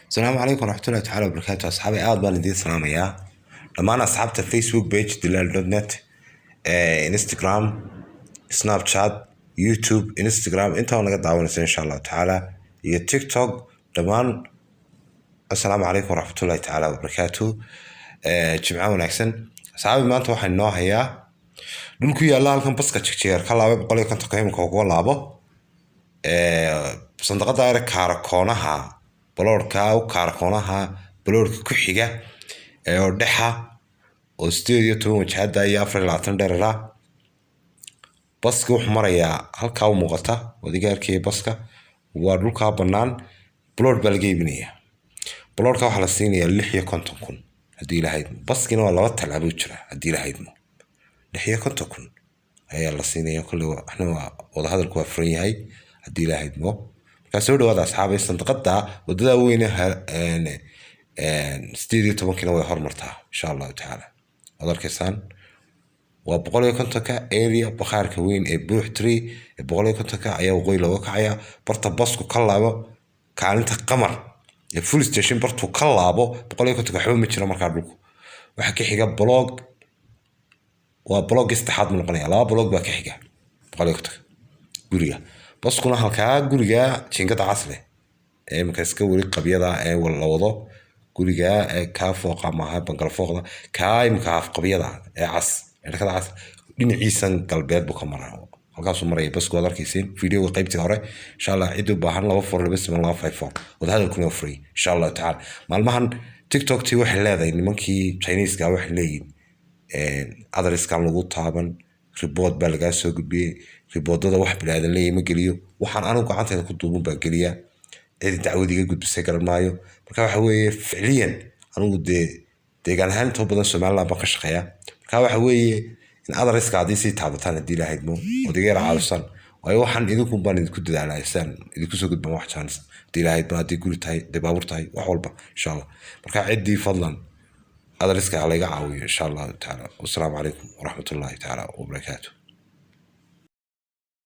Asalaamu calaykum waraxmatullahi tacaala wabarakaatu. Asxaabay, aad baan idiin salaamayaa dhammaan asxaabta Facebook page dilaal.net, Instagram, Snapchat, YouTube, Instagram intaa naga daawanaysa, insha Allahu tacaala, iyo TikTok dhammaan. Asalaamu calaykum waraxmatullahi tacaala wabarakaatu. Jimco wanaagsan, asxaabi. Maanta waxaan inoo hayaa dhul ku yaalla halkan baska Jigjigeer ka laabay, 150-ka imika uga laabo, sandaqada ere kaarakoonaha, baloorka kaarakoonaha, baloorka ku xiga oo dhexa oo 18 wajahada iyo 24 dherera. Baska wuxuu marayaa halkaa u muuqata wadiga arkaya. Baska waa dhulkaa bannaan. Baloor baa laga iibinayaa. Baloorka waxaa la siinayaa 56,000, haddii Ilaahay idmo. Baskina waa 2 tallaabo jira, haddii Ilaahay idmo. 56,000 ayaa la siinaya. Kolley waxna waa wadahadalku waa furan yahay, haddii Ilaahay idmo. Markaa soo dhawaada, asxaabay. Sandaqada wadada weyne 18-kiina way hormartaa, insha Allahu tacaala. Waad arkaysaan, waa 150-ka area. Bakhaarka weyn ee Buux Tree ee 150-ka ayaa waqooyi looga kacaya. Barta basku ka laabo, kaalinta Qamar ee fuel station bartuu ka laabo 150-ka, waxba ma jiro. Markaa dhulku waxaa ka xiga block, waa blockii saddexaad buu noqonaya. Laba block baa ka xiga 150-ka guriga. Baskuna halkaa guriga jiingada cas leh ee imika iska weli qabyada ee la wado, guriga ee kaa fooqa maaha, bangal fooqda kaa imika haaf qabyada ee cas ee dhakada cas, dhinaciisan galbeed buu ka maraa. Halkaasuu maraya basku. Waad arkayseen videoga qaybtii hore, insha Allah. Cid u baahan, 2427254. Wadahadalkuna waa free, insha Allahu tacaala. Maalmahan TikTok-tii waxay leedahay, nimankii Chineska waxay leeyihin addresskan lagu taaban, report baa lagaa soo gudbiyey. Reportada wax bilaadan leeyahy ma geliyo. Waxaan anigu gacanteeda ku duuban baa geliya. Cidi dacwad iga gudbisay garan maayo. Marka waxa weeye, ficliyan anigu dee deegaan ahaan intoo badan Somaliland baan ka shaqeeyaa. Marka waxa weeye in addresska haddii sii taabataan, haddii Ilaahay idmo, ood iga yara caawisaan, waayo waxaan idinku baan idinku dadaalaa saan idinku soo gudbaan wax jaanis, haddii Ilaahay idmo, haddii guri tahay, haddii baabuur tahay, wax walba, insha Allah. Marka ciddii fadlan addresska ha layga caawiyo, insha Allahu tacaala. Wasalaamu calaykum waraxmatullahi tacaala wabarakaatu.